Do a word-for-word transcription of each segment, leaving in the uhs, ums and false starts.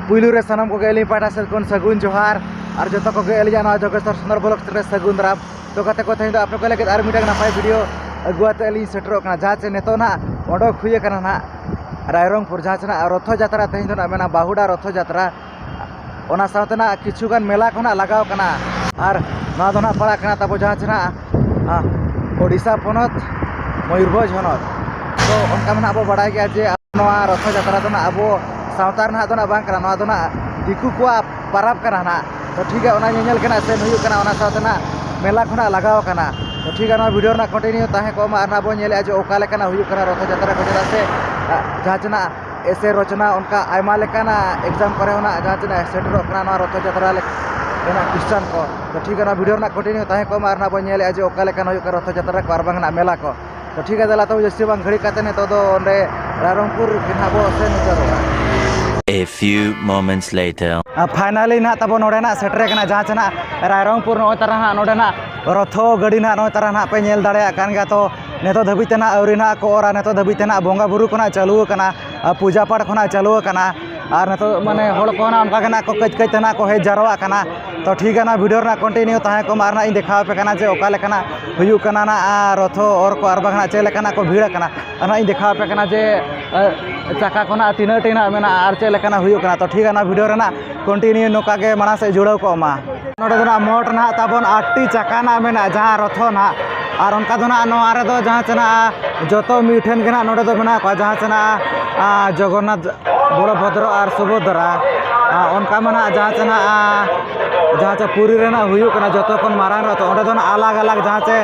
ᱯᱩᱭᱞᱩ ᱨᱮ ᱥᱟᱱᱟᱢ ᱠᱚᱜᱮ ᱟᱹᱞᱤᱧ ᱯᱟᱦᱴᱟ ᱥᱮᱫ ᱠᱷᱚᱱ ᱥᱟᱹᱜᱩᱱ ᱡᱚᱦᱟᱨ᱾ ᱟᱨ ᱡᱚᱛᱚ ᱠᱚᱜᱮ ᱟᱹᱞᱤᱧᱟᱜ ᱱᱚᱣᱟ ᱡᱚᱜᱮᱥᱣᱚᱨ ᱥᱩᱱᱫᱚᱨ ᱵᱞᱚᱜᱥ ᱨᱮ ᱥᱟᱹᱜᱩᱱ ᱫᱟᱨᱟᱢ᱾ ᱛᱚ ᱜᱟᱛᱮ ᱠᱚ, ᱛᱮᱦᱮᱧ ᱫᱚ ᱟᱯᱮ ᱠᱚ ᱞᱟᱹᱜᱤᱫ ᱟᱨ ᱢᱤᱫᱴᱟᱝ ᱱᱟᱯᱟᱭ ᱵᱷᱤᱰᱤᱭᱳ ᱟᱹᱜᱩ ᱟᱛᱮ ᱞᱤᱧ ᱥᱮᱴᱮᱨᱚᱜ ᱠᱟᱱᱟ, ᱡᱟᱦᱟᱸ ᱪᱮ ᱱᱤᱛᱚᱜ ᱱᱟᱜ ᱚᱰᱚᱠ ᱦᱩᱭ ᱟᱠᱟᱱᱟ ᱱᱟᱜ ᱨᱟᱭᱨᱚᱝᱯᱩᱨ, ᱡᱟᱦᱟᱸ ᱪᱮ ᱱᱟᱜ ᱨᱚᱛᱷᱚ ᱡᱟᱛᱨᱟ ᱛᱮᱦᱮᱧ ᱫᱚ ᱱᱟᱜ ᱢᱮᱱᱟᱜᱼᱟ, ᱵᱟᱹᱦᱩᱰᱟ ᱨᱚᱛᱷᱚ ᱡᱟᱛᱨᱟ᱾ ᱚᱱᱟ ᱥᱟᱶᱛᱮ ᱱᱟᱜ ᱠᱤᱪᱷᱩ ᱜᱟᱱ ᱢᱮᱞᱟ ᱠᱚ ᱱᱟᱜ ᱞᱟᱜᱟᱣ ᱠᱟᱱᱟ᱾ ᱟᱨ ᱱᱚᱣᱟ ᱫᱚ ᱱᱟᱜ ᱯᱟᱲᱟᱜ ᱠᱟᱱᱟ ᱛᱟᱵᱚ ᱡᱟᱦᱟᱸ ᱪᱮ ᱱᱟᱜ, ᱟ, ᱳᱰᱤᱥᱟ ᱯᱚᱱᱚᱛ, ᱢᱚᱭᱩᱨᱵᱷᱚᱸᱡᱽ ᱦᱚᱱᱚᱛ᱾ ᱛᱚ ᱚᱱᱠᱟ ᱢᱟ ᱱᱟᱜ ᱵᱚ ᱵᱟᱲᱟᱭ ᱜᱮᱭᱟ ᱡᱮ ᱱᱚᱣᱟ ᱨᱚᱛᱷᱚ ᱡᱟᱛᱨᱟ ᱫᱚ ᱱᱟᱜ ᱟᱵᱚ ᱥᱟᱶᱛᱟ ᱨᱮᱱᱟᱜ ᱫᱚ ᱱᱟᱜ ᱵᱟᱝ ᱠᱟᱱᱟ, ᱱᱚᱣᱟ ᱫᱚ ᱱᱟᱜ ᱫᱤᱠᱩ ᱠᱚᱣᱟᱜ ᱯᱟᱨᱟᱵᱽ ᱠᱟᱱᱟ ᱱᱟᱜ᱾ ᱛᱚ ᱴᱷᱤᱠ ᱜᱮᱭᱟ, ᱚᱱᱟ ᱧᱮᱧᱮᱞ ᱜᱮ ᱱᱟᱜ ᱥᱮᱱ ᱦᱩᱭᱩᱜ ᱠᱟᱱᱟ, ᱚᱱᱟ ᱥᱟᱶᱛᱮ ᱱᱟᱜ ᱢᱮᱞᱟ ᱠᱚ ᱱᱟᱜ ᱞᱟᱜᱟᱣ ᱠᱟᱱᱟ᱾ ᱛᱚ ᱴᱷᱤᱠ ᱜᱮᱭᱟ, ᱱᱚᱣᱟ ᱵᱷᱤᱰᱤᱭᱳ ᱨᱮᱱᱟᱜ ᱠᱚᱱᱴᱤᱱᱤᱭᱩ ᱛᱟᱦᱮᱸ ᱠᱚᱜ ᱢᱟ ᱟᱨ ᱱᱟᱜ ᱵᱚᱱ ᱧᱮᱞᱮᱜᱼᱟ ᱡᱮ ᱚᱠᱟ ᱞᱮᱠᱟᱱᱟᱜ ᱦᱩᱭᱩᱜ ᱠᱟᱱᱟ ᱨᱚᱛᱷᱚ ᱡᱟᱛᱨᱟ ᱠᱚ, ᱪᱮᱫᱟᱜ ᱥᱮ, ᱟ, ᱡᱟᱦᱟᱸ ᱪᱮ ᱱᱟᱜ ᱮᱥᱮ ᱨᱚᱪᱚᱱᱟ, ᱚᱱᱠᱟ ᱟᱭᱢᱟ ᱞᱮᱠᱟᱱᱟᱜ ᱮᱠᱡᱟᱢ ᱠᱚᱨᱮ ᱦᱚᱸ ᱱᱟᱜ ᱡᱟᱦᱟᱸ ᱛᱤᱱᱟᱹᱜ ᱥᱮᱴᱮᱨᱚᱜ ᱠᱟᱱᱟ ᱱᱚᱣᱟ ᱨᱚᱛᱷᱚ ᱡᱟᱛᱨᱟ ᱞᱮᱠ-, ᱨᱮᱱᱟᱜ ᱠᱚᱥᱪᱟᱱ ᱠᱚ᱾ ᱛᱚ ᱴᱷᱤᱠ ᱜᱮᱭᱟ, ᱱᱚᱣᱟ ᱵᱷᱤᱰᱤᱭᱳ ᱨᱮᱱᱟᱜ ᱠᱚᱱᱴᱤᱱᱤᱭᱩ ᱛᱟᱦᱮᱸ ᱠᱚᱜ ᱢᱟ ᱟᱨ ᱱᱟᱜ ᱵᱚᱱ ᱧᱮᱞᱮᱜᱼᱟ ᱡᱮ ᱚᱠᱟ ᱞᱮᱠᱟᱱ ᱦᱩᱭᱩᱜ ᱠᱟᱱᱟ ᱨᱚᱛᱷᱚ ᱡᱟᱛᱨᱟ ᱠᱚ ᱟᱨ ᱵᱟᱝ ᱱᱟᱜ ᱢᱮᱞᱟ ᱠᱚ᱾ ᱛᱚ ᱴᱷᱤᱠ ᱜᱮᱭᱟ, ᱫᱮᱞᱟ ᱛᱚᱵᱮ ᱡᱟᱹᱥᱛᱤ ᱵᱟᱝ ᱜᱷᱟᱹᱲᱤ ᱠᱟᱛᱮ ᱱᱤᱛᱚᱜ ᱫᱚ ᱚᱸᱰᱮ ᱨᱟᱭᱨᱚᱝᱯᱩᱨ ᱜᱮ ᱱᱟᱜ ᱵᱚ ᱥᱮᱱ ᱩᱛᱟᱹᱨᱚᱜᱼᱟ᱾ A few moments later. R finally ᱱᱟᱜ ᱛᱟᱵᱚ ᱱᱚᱰᱮ ᱱᱟᱜ ᱥᱮᱴᱮᱨ ᱠᱟᱱᱟ, ᱡᱟᱦᱟᱸ ᱪᱮ ᱱᱟᱜ ᱨᱟᱭᱨᱚᱝᱯᱩᱨ, ᱱᱚᱜᱼᱚᱭ ᱛᱟᱨᱟ ᱱᱟᱜ ᱱᱚᱰᱮ ᱱᱟᱜ ᱨᱚᱛᱷᱚ ᱜᱟᱹᱰᱤ ᱱᱟᱜ ᱱᱚᱜᱼᱚᱭ ᱛᱟᱨᱟ ᱱᱟᱜ ᱯᱮ ᱧᱮᱞ ᱫᱟᱲᱮᱭᱟᱜ ᱠᱟᱱ ᱜᱮᱭᱟ᱾ ᱛᱚ ᱱᱤᱛᱚᱜ ᱫᱷᱟᱹᱵᱤᱡ ᱛᱮ ᱱᱟᱜ ᱟᱹᱣᱨᱤ ᱱᱟᱜ ᱠᱚ ᱚᱨᱟ, ᱱᱤᱛᱚᱜ ᱫᱷᱟᱹᱵᱤᱡ ᱛᱮ ᱱᱟᱜ ᱵᱚᱸᱜᱟ ᱵᱩᱨᱩ ᱠᱚ ᱱᱟᱜ ᱪᱟᱹᱞᱩ ᱟᱠᱟᱱᱟ, ᱟᱨ ᱯᱩᱡᱟ ᱯᱟᱴ ᱠᱚ ᱱᱟᱜ ᱪᱟᱹᱞᱩ ᱟᱠᱟᱱᱟ᱾ ᱟᱨ ᱱᱤᱛᱚᱜ ᱢᱟᱱᱮ ᱦᱚᱲ ᱠᱚ ᱱᱟᱜ ᱚᱱᱠᱟ ᱜᱮ ᱱᱟᱜ ᱠᱚ ᱠᱟᱹᱡ ᱠᱟᱹᱡ ᱛᱮ ᱱᱟᱜ ᱠᱚ ᱦᱮᱡ ᱡᱟᱨᱣᱟᱜ ᱠᱟᱱᱟ᱾ ᱛᱚ ᱴᱷᱤᱠ ᱜᱮᱭᱟ, ᱱᱚᱣᱟ ᱵᱷᱤᱰᱤᱭᱳ ᱨᱮᱱᱟᱜ ᱠᱚᱱᱴᱤᱱᱤᱭᱩ ᱛᱟᱦᱮᱸ ᱠᱚᱜ ᱢᱟ ᱟᱨ ᱱᱟᱜ ᱤᱧ ᱫᱮᱠᱷᱟᱣ ᱟᱯᱮ ᱠᱟᱱᱟ ᱡᱮ ᱚᱠᱟ ᱞᱮᱠᱟᱱᱟᱜ ᱦᱩᱭᱩᱜ ᱠᱟᱱᱟ ᱱᱟᱜ, ᱟᱨ ᱨᱚᱛᱷᱚ ᱚᱨ ᱠᱚ ᱟᱨ ᱵᱟᱝ ᱱᱟᱜ ᱪᱮᱫ ᱞᱮᱠᱟᱱᱟᱜ ᱠᱚ ᱵᱷᱤᱲ ᱟᱠᱟᱱᱟ᱾ ᱟᱨ ᱱᱟᱜ ᱤᱧ ᱫᱮᱠᱷᱟᱣ ᱟᱯᱮ ᱠᱟᱱᱟ ᱡᱮ, ᱮ, ᱪᱟᱠᱟ ᱠᱚ ᱱᱟᱜ ᱛᱤᱱᱟᱹᱜ ᱴᱤ ᱱᱟᱜ ᱢᱮᱱᱟᱜᱼᱟ ᱟᱨ ᱪᱮᱫ ᱞᱮᱠᱟᱱᱟᱜ ᱦᱩᱭᱩᱜ ᱠᱟᱱᱟ᱾ ᱛᱚ ᱴᱷᱤᱠ ᱜᱮᱭᱟ, ᱱᱚᱣᱟ ᱵᱷᱤᱰᱤᱭᱳ ᱨᱮᱱᱟᱜ ᱠᱚᱱᱴᱤᱱᱤᱭᱩ ᱱᱚᱝᱠᱟ ᱜᱮ ᱢᱟᱲᱟᱝ ᱥᱮᱫ ᱡᱩᱲᱟᱹᱣ ᱠᱚᱜ ᱢᱟ᱾ ᱱᱚᱰᱮ ᱫᱚ ᱱᱟᱜ ᱢᱳᱴ ᱱᱟᱜ ᱛᱟᱵᱚᱱ ᱟᱴ ᱴᱤ ᱪᱟᱠᱟ ᱱᱟᱜ ᱢᱮᱱᱟᱜᱼᱟ, ᱡᱟᱦᱟᱸ ᱨᱚᱛᱷᱚ ᱱᱟᱜ᱾ ᱟᱨ ᱚᱱᱠᱟ ᱫᱚ ᱱᱟᱜ ᱱᱚᱣᱟ ᱨᱮᱫᱚ ᱡᱟᱦᱟᱸ ᱪᱮ ᱱᱟᱜ ᱡᱚᱛᱚ ᱢᱤᱫ ᱴᱷᱮᱱ ᱜᱮ ᱱᱟᱜ ᱱᱚᱰᱮ ᱫᱚ ᱢᱮᱱᱟᱜ ᱠᱚᱣᱟ, ᱡᱟᱦᱟᱸ ᱪᱮ ᱱᱟᱜ, ᱟ, ᱡᱚᱜᱚᱱᱱᱟᱛᱷ, ᱵᱚᱲᱚ ᱵᱷᱚᱫᱨᱚ ᱟᱨ ᱥᱩᱵᱷᱚᱫᱨᱟ᱾ ᱟ, ᱚᱱᱠᱟ ᱢᱟ ᱱᱟᱜ ᱡᱟᱦᱟᱸ ᱪᱮ ᱱᱟᱜ, ᱟ, ᱡᱟᱦᱟᱸ ᱪᱮ ᱯᱩᱨᱤ ᱨᱮᱱᱟᱜ ᱦᱩᱭᱩᱜ ᱠᱟᱱᱟ ᱡᱚᱛᱚ ᱠᱷᱚᱱ ᱢᱟᱨᱟᱝ ᱨᱚᱛᱷᱚ, ᱚᱸᱰᱮ ᱫᱚ ᱱᱟᱜ ᱟᱞᱟᱜᱽ ᱟᱞᱟᱜᱽ, ᱡᱟᱦᱟᱸ ᱪᱮ,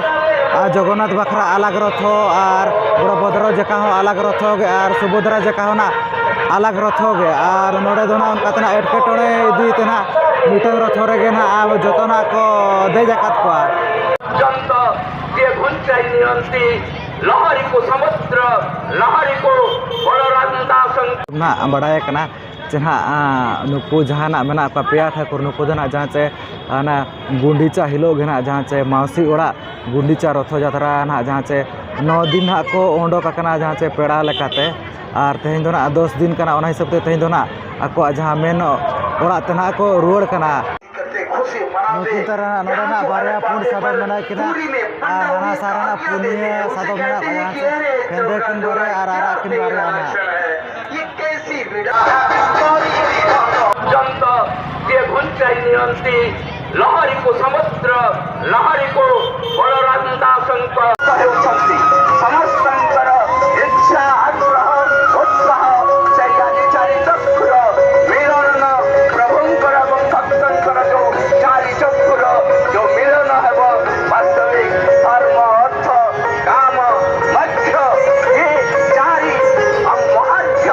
ᱟ, ᱡᱚᱜᱚᱱᱱᱟᱛᱷ ᱵᱟᱠᱷᱨᱟ ᱟᱞᱟᱜᱽ ᱨᱚᱛᱷᱚ ᱟᱨ ᱵᱚᱲᱚ ᱵᱷᱚᱫᱨᱚ ᱡᱟᱠᱟ ᱦᱚᱸ ᱟᱞᱟᱜᱽ ᱨᱚᱛᱷᱚ ᱜᱮ ᱟᱨ ᱥᱩᱵᱷᱚᱫᱨᱟ ᱡᱟᱠᱟ ᱦᱚᱸ ᱱᱟᱜ ᱟᱞᱟᱜᱽ ᱨᱚᱛᱷᱚ ᱜᱮ᱾ ᱟᱨ ᱱᱚᱰᱮ ᱫᱚ ᱱᱟᱜ ᱚᱱᱠᱟ ᱛᱮ ᱱᱟᱜ ᱮᱴᱠᱮᱴᱚᱬᱮ ᱤᱫᱤ ᱛᱮ ᱱᱟᱜ ᱢᱤᱫᱴᱟᱝ ᱨᱚᱛᱷᱚ ᱨᱮᱜᱮ ᱱᱟᱜ ᱟᱵᱚ ᱡᱚᱛᱚ ᱱᱟᱜ ᱠᱚ ᱫᱮᱡ ᱟᱠᱟᱫ ᱠᱚᱣᱟ᱾ ᱡᱚᱱᱛᱚ ᱡᱮ ᱜᱷᱩᱧᱪᱟᱭ ᱱᱤᱭᱚᱱᱛᱤ ᱞᱚᱦᱚᱨᱤ ᱠᱚ ᱥᱚᱢᱩᱫᱨᱚ ᱞᱚᱦᱚᱨᱤ ᱠᱚ ᱵᱚᱲᱚ ᱨᱟᱱᱫᱟ ᱥᱚᱝ- ᱱᱟᱜ ᱵᱟᱲᱟᱭ ᱠᱟᱱᱟ ᱡᱮ ᱱᱟᱜ, ᱟ, ᱱᱩᱠᱩ ᱡᱟᱦᱟᱸ ᱱᱟᱜ ᱢᱮᱱᱟᱜ ᱠᱚᱣᱟ ᱯᱮᱭᱟ ᱴᱷᱟᱹᱠᱩᱨ, ᱱᱩᱠᱩ ᱫᱚ ᱱᱟᱜ ᱡᱟᱦᱟᱸ ᱪᱮ ᱚᱱᱟ ᱜᱩᱱᱰᱤᱪᱟ ᱦᱤᱞᱳᱜ ᱜᱮ ᱱᱟᱜ ᱡᱟᱦᱟᱸ ᱪᱮ ᱢᱟᱣᱥᱤ ᱚᱲᱟᱜ ᱜᱩᱱᱰᱤᱪᱟ ᱨᱚᱛᱷᱚ ᱡᱟᱛᱨᱟ ᱱᱟᱜ ᱡᱟᱦᱟᱸ ᱪᱮ ᱱᱚ ᱫᱤᱱ ᱱᱟᱜ ᱠᱚ ᱚᱰᱚᱠ ᱟᱠᱟᱱᱟ ᱡᱟᱦᱟᱸ ᱪᱮ ᱯᱮᱲᱟ ᱞᱮᱠᱟᱛᱮ᱾ ᱟᱨ ᱛᱮᱦᱮᱧ ᱫᱚ ᱱᱟᱜ ᱫᱚᱥ ᱫᱤᱱ ᱠᱟᱱᱟ, ᱚᱱᱟ ᱦᱤᱥᱟᱹᱵ ᱛᱮ ᱛᱮᱦᱮᱧ ᱫᱚ ᱱᱟᱜ ᱟᱠᱚᱣᱟᱜ ᱡᱟᱦᱟᱸ ᱢᱮᱱ ᱚᱲᱟᱜ ᱛᱮ ᱱᱟᱦᱟᱜ ᱠᱚ ᱨᱩᱣᱟᱹᱲ ᱠᱟᱱᱟ᱾ ᱱᱩᱠᱤᱱ ᱛᱟᱨᱟ ᱱᱚᱰᱮᱱᱟᱜ ᱵᱟᱨᱭᱟ ᱯᱩᱸᱰ ᱥᱟᱫᱚᱢ ᱢᱮᱱᱟᱜ ᱠᱤᱱᱟ ᱟᱨ ᱦᱟᱱᱟ ᱥᱟᱨ ᱨᱮᱱᱟᱜ ᱯᱩᱱᱭᱟᱹ ᱥᱟᱫᱚᱢ ᱢᱮᱱᱟᱜ ᱠᱚᱣᱟ, ᱡᱟᱦᱟᱸ ᱪᱮ ᱦᱮᱸᱫᱮ ᱠᱤᱱ ᱵᱟᱨᱭᱟ ᱟᱨ ᱟᱨᱟᱜ ᱠᱤᱱ ᱵᱟᱨᱭᱟ ᱱᱟᱦᱟᱜ᱾ ᱯᱚᱨᱡᱚᱱᱛᱚ ᱡᱮ ᱜᱷᱩᱧᱪᱟᱭ ᱱᱤᱭᱚᱱᱛᱤ ᱞᱚᱦᱚᱨᱤ ᱠᱚ ᱥᱚᱢᱩᱫᱨᱚ ᱞᱚᱦᱚᱨᱤ ᱠᱚ ᱵᱚᱞᱚᱨᱟᱢ ᱫᱟᱥᱚᱝᱠᱚ ᱥᱚᱢᱚସ୍ᱛᱚᱝᱠᱚᱨ ᱤᱪᱪᱷᱟ ᱟᱜᱽᱨᱚᱦ ᱩᱛᱥᱟᱦ ᱪᱟᱨᱤ ଚକ୍ର ମିଳନ ପ୍ରଭୁଙ୍କର ଏବଂ ଭକ୍ତଙ୍କର ଯୋଉ ଚାରି ଚକ୍ର ଯୋଉ ମିଳନ ହେବ ବାସ୍ତବିକ ଧର୍ମ ଅର୍ଥ କାମ ମୋକ୍ଷ ଏ ଚାରି ମହାର୍ଘ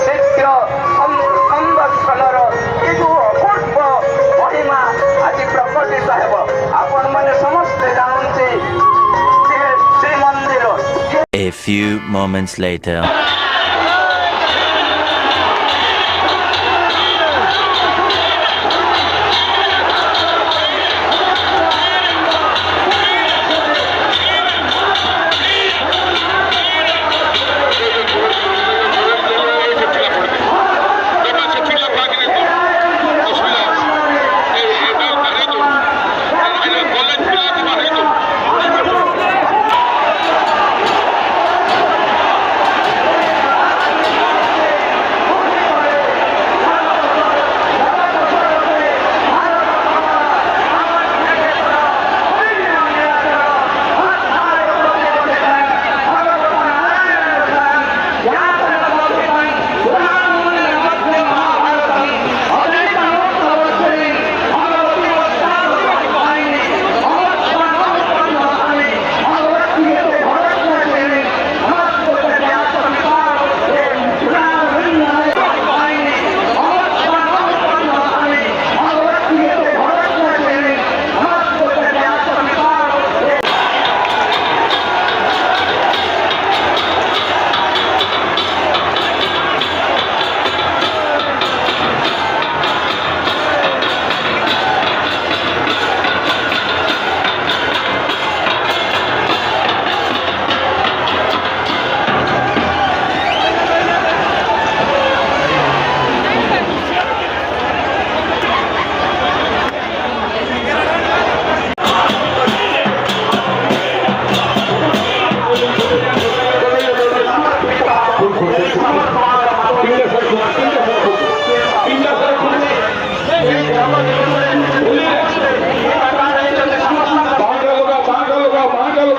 ନିତ୍ୟ ସଂ- ସଂଦର୍ଶନର ଏ ଯୋଉ ଅପୂର୍ବ ମହିମା ଆଜି ପ୍ରକଟିତ ହେବ। ଆପଣମାନେ ସମସ୍ତେ ଜାଣନ୍ତି ଯେ Srimandir A few moments later.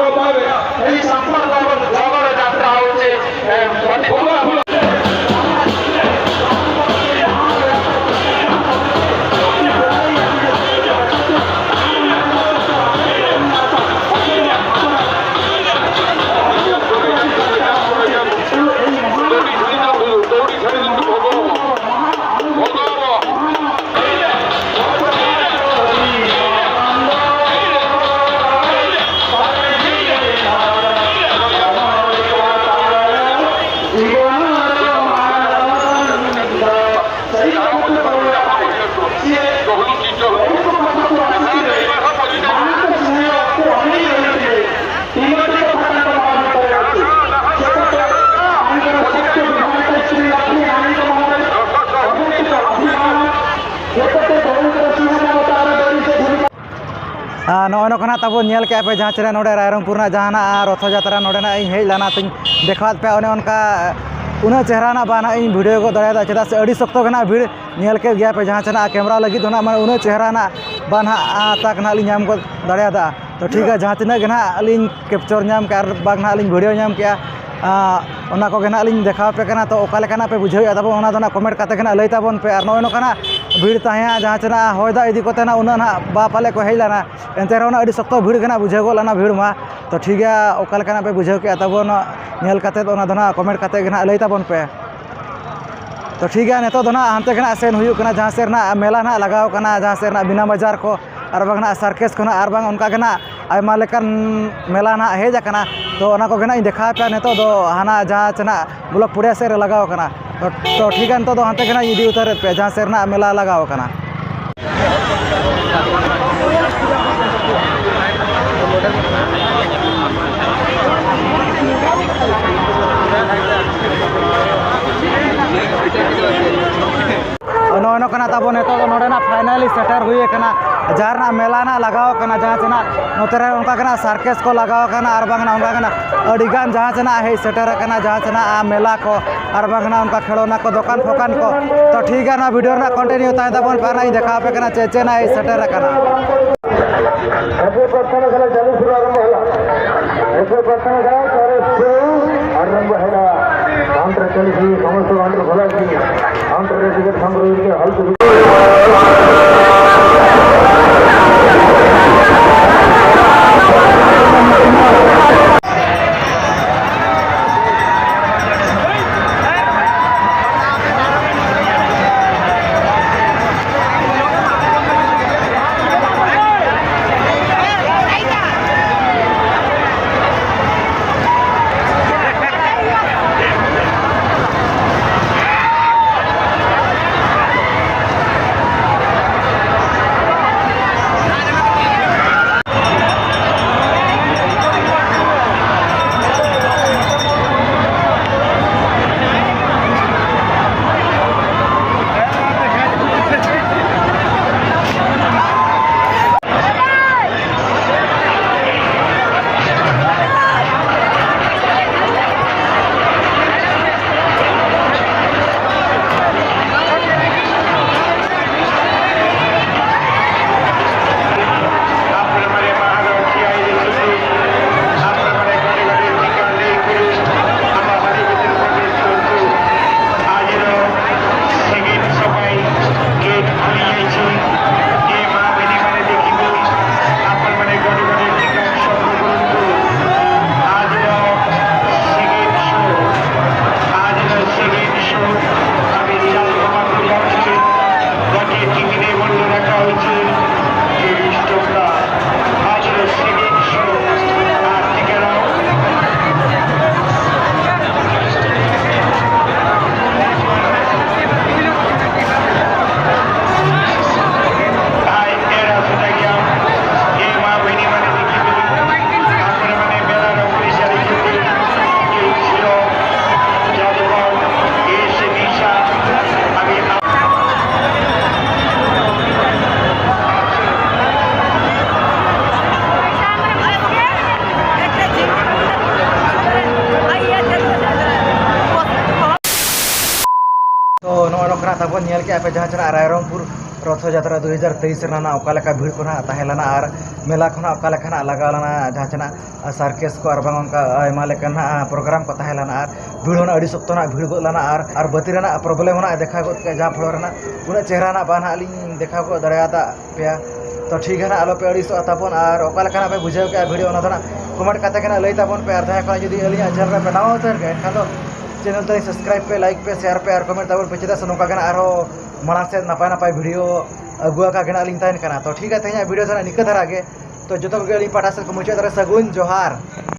ᱮᱭ ᱥᱟᱱᱛᱟᱲ ᱠᱚᱣᱟᱜ ᱡᱟᱜᱚᱨ ᱡᱟᱛᱨᱟ ᱦᱚᱪᱪᱷᱮ, ᱮ, ᱵᱚᱸᱜᱟ ᱵᱩᱨᱩ᱾ ᱟᱨ ᱱᱚᱜᱼᱚᱭ ᱱᱚᱝᱠᱟ ᱱᱟᱜ ᱛᱟᱵᱚᱱ ᱧᱮᱞ ᱠᱮᱜᱼᱟ ᱯᱮ, ᱡᱟᱦᱟᱸ ᱪᱮ ᱱᱚᱰᱮ ᱨᱟᱭᱨᱚᱝᱯᱩᱨ ᱨᱮᱱᱟᱜ ᱡᱟᱦᱟᱸ ᱱᱟᱜ ᱨᱚᱛᱷᱚ ᱡᱟᱛᱨᱟ ᱱᱚᱰᱮ ᱱᱟᱜ ᱤᱧ ᱦᱮᱡ ᱞᱮᱱᱟ, ᱛᱚᱧ ᱫᱮᱠᱷᱟᱣᱟᱫ ᱯᱮᱭᱟ᱾ ᱚᱱᱮ ᱚᱱᱠᱟ ᱩᱱᱟᱹᱜ ᱪᱮᱦᱨᱟ ᱱᱟᱜ ᱵᱟᱝ ᱱᱟᱜ ᱤᱧ ᱵᱷᱤᱰᱤᱭᱳ ᱜᱚᱫ ᱫᱟᱲᱮᱭᱟᱫᱟ, ᱪᱮᱫᱟᱜ ᱥᱮ ᱟᱹᱰᱤ ᱥᱚᱠᱛᱚ ᱜᱮ ᱱᱟᱜ ᱵᱷᱤᱲ ᱧᱮᱞ ᱠᱮᱫ ᱜᱮᱭᱟ ᱯᱮ᱾ ᱡᱟᱦᱟᱸ ᱪᱮ ᱱᱟᱜ ᱠᱮᱢᱨᱟ ᱞᱟᱹᱜᱤᱫ ᱫᱚ ᱱᱟᱜ ᱢᱟᱱᱮ ᱩᱱᱟᱹᱜ ᱪᱮᱦᱨᱟ ᱱᱟᱜ ᱵᱟᱝ ᱱᱟᱜ ᱛᱟᱠ ᱱᱟᱜ ᱞᱤᱧ ᱧᱟᱢ ᱜᱚᱫ ᱫᱟᱲᱮᱭᱟᱫᱟ᱾ ᱛᱚ ᱴᱷᱤᱠ ᱜᱮᱭᱟ, ᱡᱟᱦᱟᱸ ᱛᱤᱱᱟᱹᱜ ᱜᱮ ᱱᱟᱜ ᱞᱤᱧ ᱠᱮᱯᱪᱚᱨ ᱧᱟᱢ ᱠᱮᱜᱼᱟ ᱟᱨ ᱵᱟᱝ ᱱᱟᱜ ᱞᱤᱧ ᱵᱷᱤᱰᱤᱭᱳ ᱧᱟᱢ ᱠᱮᱜᱼᱟ, ᱟᱸ, ᱚᱱᱟ ᱠᱚᱜᱮ ᱱᱟᱜ ᱞᱤᱧ ᱫᱮᱠᱷᱟᱣ ᱟᱯᱮ ᱠᱟᱱᱟ᱾ ᱛᱚ ᱚᱠᱟ ᱞᱮᱠᱟᱱᱟᱜ ᱯᱮ ᱵᱩᱡᱷᱟᱹᱣᱮᱫᱼᱟ ᱛᱟᱵᱚᱱ, ᱚᱱᱟ ᱫᱚ ᱱᱟᱜ ᱠᱚᱢᱮᱱᱴ ᱠᱟᱛᱮ ᱜᱮ ᱱᱟᱜ ᱞᱟᱹᱭ ᱛᱟᱵᱚᱱ ᱯᱮ᱾ ᱟᱨ ᱱᱚᱜᱼᱚᱭ ᱱᱚᱝᱠᱟᱱᱟᱜ ᱵᱷᱤᱲ ᱛᱟᱦᱮᱸᱭᱟ, ᱡᱟᱦᱟᱸ ᱪᱮ ᱱᱟᱜ ᱦᱚᱭ ᱫᱟᱜ ᱤᱫᱤ ᱠᱚᱛᱮ ᱱᱟᱜ ᱩᱱᱟᱹᱜ ᱱᱟᱜ ᱵᱟ ᱯᱟᱞᱮ ᱠᱚ ᱦᱮᱡ ᱞᱮᱱᱟ, ᱮᱱᱛᱮ ᱨᱮᱦᱚᱸ ᱱᱟᱜ ᱟᱹᱰᱤ ᱥᱚᱠᱛᱚ ᱵᱷᱤᱲ ᱜᱮ ᱱᱟᱜ ᱵᱩᱡᱷᱟᱹᱣ ᱜᱚᱫ ᱞᱮᱱᱟ ᱵᱷᱤᱲ ᱢᱟ᱾ ᱛᱚ ᱴᱷᱤᱠ ᱜᱮᱭᱟ, ᱚᱠᱟ ᱞᱮᱠᱟᱱᱟᱜ ᱯᱮ ᱵᱩᱡᱷᱟᱹᱣ ᱠᱮᱜᱼᱟ ᱛᱟᱵᱚᱱ ᱧᱮᱞ ᱠᱟᱛᱮ, ᱚᱱᱟ ᱫᱚ ᱱᱟᱜ ᱠᱚᱢᱮᱱᱴ ᱠᱟᱛᱮ ᱜᱮ ᱱᱟᱜ ᱞᱟᱹᱭ ᱛᱟᱵᱚᱱ ᱯᱮ᱾ ᱛᱚ ᱴᱷᱤᱠ ᱜᱮᱭᱟ, ᱱᱤᱛᱚᱜ ᱫᱚ ᱱᱟᱜ ᱦᱟᱱᱛᱮ ᱜᱮ ᱱᱟᱜ ᱥᱮᱱ ᱦᱩᱭᱩᱜ ᱠᱟᱱᱟ, ᱡᱟᱦᱟᱸ ᱥᱮᱫ ᱨᱮᱱᱟᱜ ᱢᱮᱞᱟ ᱱᱟᱜ ᱞᱟᱜᱟᱣ ᱠᱟᱱᱟ, ᱡᱟᱦᱟᱸ ᱥᱮᱫ ᱨᱮᱱᱟᱜ ᱵᱤᱱᱟ ᱵᱟᱡᱟᱨ ᱠᱚ ᱟᱨ ᱵᱟᱝ ᱱᱟᱜ ᱥᱟᱨᱠᱮᱥ ᱠᱷᱚᱱᱟᱜ ᱟᱨ ᱵᱟᱝ ᱚᱱᱠᱟ ᱜᱮ ᱱᱟᱜ ᱟᱭᱢᱟ ᱞᱮᱠᱟᱱ ᱢᱮᱞᱟ ᱱᱟᱜ ᱦᱮᱡ ᱟᱠᱟᱱᱟ᱾ ᱛᱚ ᱚᱱᱟ ᱠᱚᱜᱮ ᱱᱟᱜ ᱤᱧ ᱫᱮᱠᱷᱟᱣ ᱯᱮᱭᱟ᱾ ᱱᱤᱛᱚᱜ ᱫᱚ ᱦᱟᱱᱟ ᱡᱟᱦᱟᱸ ᱪᱮ ᱱᱟᱜ ᱵᱞᱚᱠ ᱯᱚᱲᱤᱭᱟ ᱥᱮᱫ ᱨᱮ ᱞᱟᱜᱟᱣ ᱠᱟᱱᱟ᱾ ᱛᱚ, ᱛᱚ ᱴᱷᱤᱠ ᱜᱮᱭᱟ, ᱱᱤᱛᱚᱜ ᱫᱚ ᱦᱟᱱᱛᱮ ᱜᱮ ᱱᱟᱜ ᱤᱧ ᱤᱫᱤ ᱩᱛᱟᱹᱨᱮᱫ ᱯᱮᱭᱟ, ᱡᱟᱦᱟᱸ ᱥᱮᱫ ᱨᱮᱱᱟᱜ ᱢᱮᱞᱟ ᱞᱟᱜᱟᱣ ᱠᱟᱱᱟ᱾ ᱱᱚᱜᱼᱚᱭ ᱱᱚᱝᱠᱟᱱᱟᱜ ᱛᱟᱵᱚ ᱱᱤᱛᱚᱜ ᱫᱚ ᱱᱚᱰᱮᱱᱟᱜ ᱯᱷᱟᱭᱱᱟᱞᱤ ᱥᱮᱴᱮᱨ ᱦᱩᱭ ᱟᱠᱟᱱᱟ, ᱡᱟᱦᱟᱸ ᱨᱮᱱᱟᱜ ᱢᱮᱞᱟ ᱱᱟᱜ ᱞᱟᱜᱟᱣ ᱟᱠᱟᱱᱟ, ᱡᱟᱦᱟᱸ ᱥᱮᱱᱟᱜ ᱱᱚᱛᱮ ᱨᱮ ᱚᱱᱠᱟ ᱜᱮ ᱱᱟᱜ ᱥᱟᱨᱠᱮᱥ ᱠᱚ ᱞᱟᱜᱟᱣ ᱟᱠᱟᱱᱟ, ᱟᱨ ᱵᱟᱝ ᱚᱱᱠᱟ ᱜᱮ ᱱᱟᱜ ᱟᱹᱰᱤ ᱜᱟᱱ ᱡᱟᱦᱟᱸ ᱥᱮᱱᱟᱜ ᱦᱮᱡ ᱥᱮᱴᱮᱨ ᱟᱠᱟᱱᱟ, ᱡᱟᱦᱟᱸ ᱥᱮᱱᱟᱜ ᱢᱮᱞᱟ ᱠᱚ, ᱟᱨ ᱵᱟᱝ ᱱᱟᱜ ᱚᱱᱠᱟ ᱠᱷᱮᱞᱳᱱᱟ ᱠᱚ, ᱫᱚᱠᱟᱱ ᱯᱷᱚᱠᱟᱱ ᱠᱚ᱾ ᱛᱚ ᱴᱷᱤᱠ ᱜᱮᱭᱟ, ᱱᱚᱣᱟ ᱵᱷᱤᱰᱤᱭᱳ ᱨᱮᱱᱟᱜ ᱠᱚᱱᱴᱤᱱᱤᱣ ᱛᱟᱦᱮᱸ ᱛᱟᱵᱚᱱ ᱯᱮ, ᱟᱨ ᱤᱧ ᱫᱮᱠᱷᱟᱣ ᱟᱯᱮ ᱠᱟᱱᱟ ᱪᱮᱫ ᱪᱮᱫ ᱱᱟᱜ ᱦᱮᱡ ᱥᱮᱴᱮᱨ ᱟᱠᱟᱱᱟ᱾ ᱯᱟᱥᱱᱟᱣ ᱪᱟᱨᱮ ᱥᱮ ᱟᱨᱟᱢᱵᱷ ᱦᱮᱱᱟ᱾ ᱠᱟᱣᱩᱱᱴᱟᱨ ᱪᱟᱹᱞᱤ ᱥᱮ ᱥᱚᱢᱚᱥᱛᱚ ᱠᱟᱣᱩᱱᱴᱟᱨ ᱠᱷᱩᱞᱟ ᱥᱮ ᱠᱟᱣᱩᱱᱴᱟᱨ ᱨᱮ ᱴᱤᱠᱤᱴ ᱥᱚᱝᱜᱨᱚᱦ ᱠᱮ ᱦᱟᱞ ᱠᱚ ᱛᱚ ᱱᱚᱜᱼᱚ ᱱᱚᱝᱠᱟᱱᱟᱜ ᱛᱟᱵᱚᱱ ᱧᱮᱞ ᱠᱮᱜᱼᱟ ᱯᱮ ᱡᱟᱦᱟᱸ ᱪᱟᱞᱟᱜ ᱨᱟᱭᱨᱚᱝᱯᱩᱨ ᱨᱚᱛᱷᱚ ᱡᱟᱛᱨᱟ ᱫᱩ ᱦᱟᱡᱟᱨ ᱛᱮᱭᱤᱥ ᱨᱮᱱᱟᱜ ᱚᱠᱟ ᱞᱮᱠᱟ ᱵᱷᱤᱲ ᱠᱚ ᱱᱟᱦᱟᱜ ᱛᱟᱦᱮᱸ ᱞᱮᱱᱟ ᱟᱨ ᱢᱮᱞᱟ ᱠᱚ ᱱᱟᱦᱟᱜ ᱚᱠᱟ ᱞᱮᱠᱟ ᱱᱟᱦᱟᱜ ᱞᱟᱜᱟᱣ ᱞᱮᱱᱟ, ᱡᱟᱦᱟᱸ ᱪᱮ ᱱᱟᱦᱟᱜ circus ᱠᱚ ᱟᱨ ᱵᱟᱝ ᱚᱱᱠᱟ ᱟᱭᱢᱟ ᱞᱮᱠᱟᱱ ᱱᱟᱦᱟᱜ program ᱠᱚ ᱛᱟᱦᱮᱸ ᱞᱮᱱᱟ ᱟᱨ ᱵᱷᱤᱲ ᱦᱚᱸ ᱱᱟᱦᱟᱜ ᱟᱹᱰᱤ ᱥᱚᱠᱛᱚ ᱱᱟᱦᱟᱜ ᱵᱷᱤᱲ ᱜᱚᱫ ᱞᱮᱱᱟ ᱟᱨ, ᱟᱨ ᱵᱟᱹᱛᱤ ᱨᱮᱱᱟᱜ problem ᱦᱚᱸ ᱱᱟᱦᱟᱜ ᱫᱮᱠᱷᱟᱣ ᱜᱚᱫ ᱠᱮᱫᱟ, ᱡᱟᱦᱟᱸ ᱯᱷᱚᱞᱚ ᱨᱮᱱᱟᱜ ᱩᱱᱟᱹᱜ ᱪᱮᱦᱨᱟ ᱱᱟᱦᱟᱜ ᱵᱟᱝ ᱱᱟᱦᱟᱜ ᱞᱤᱧ ᱫᱮᱠᱷᱟᱣ ᱜᱚᱫ ᱫᱟᱲᱮᱭᱟᱫᱟ ᱯᱮᱭᱟ᱾ ᱛᱚ ᱴᱷᱤᱠ ᱜᱮᱭᱟ ᱱᱟᱦᱟᱜ, ᱟᱞᱚᱯᱮ ᱟᱹᱲᱤᱥᱚᱜᱼᱟ ᱛᱟᱵᱚᱱ ᱟᱨ ᱚᱠᱟ ᱞᱮᱠᱟ ᱱᱟᱦᱟᱜ ᱯᱮ ᱵᱩᱡᱷᱟᱹᱣ ᱠᱮᱫᱼᱟ video, ᱚᱱᱟ ᱫᱚ ᱱᱟᱦᱟᱜ comment ᱠᱟᱛᱮ ᱜᱮ ᱱᱟᱦᱟᱜ ᱞᱟᱹᱭ ᱛᱟᱵᱚᱱ ᱯᱮ᱾ ᱟᱨ ᱡᱟᱦᱟᱸᱭ ᱠᱚ ᱡᱩᱫᱤ ᱟᱹᱞᱤᱧᱟᱜ channel ᱨᱮ ᱯᱮ ᱱᱟᱣᱟ ᱩᱛᱟᱹᱨ ᱜᱮ, ᱮᱱᱠᱷᱟᱱ ᱫᱚ channel ᱛᱟᱹᱞᱤᱧ subscribe ᱯᱮ, like ᱯᱮ, share ᱯᱮ ᱟᱨ comment ᱛᱟᱵᱚᱱ ᱯᱮ, ᱪᱮᱫᱟᱜ ᱥᱮ ᱱᱚᱝᱠᱟ ᱜᱮ ᱱᱟᱦᱟᱜ ᱟᱨᱦᱚᱸ ᱢᱟᱲᱟᱝ ᱥᱮᱫ ᱱᱟᱯᱟᱭ ᱱᱟᱯᱟᱭ video ᱟᱹᱜᱩ ᱟᱠᱟ ᱜᱮ ᱱᱟᱦᱟᱜ ᱞᱤᱧ ᱛᱟᱦᱮᱱ ᱠᱟᱱᱟ᱾ ᱛᱚ ᱴᱷᱤᱠ ᱜᱮᱭᱟ, ᱛᱮᱦᱮᱧᱟᱜ video ᱫᱚ ᱱᱟᱦᱟᱜ ᱱᱤᱝᱠᱟᱹ ᱫᱷᱟᱨᱟ ᱜᱮ᱾ ᱛᱚ ᱡᱚᱛᱚ ᱠᱚᱜᱮ ᱟᱹᱞᱤᱧ ᱯᱟᱦᱴᱟ ᱥᱮᱫ ᱠᱷᱚᱱ ᱢᱩᱪᱟᱹᱫ ᱨᱮ ᱥᱟᱹᱜᱩᱱ ᱡᱚᱦᱟᱨ᱾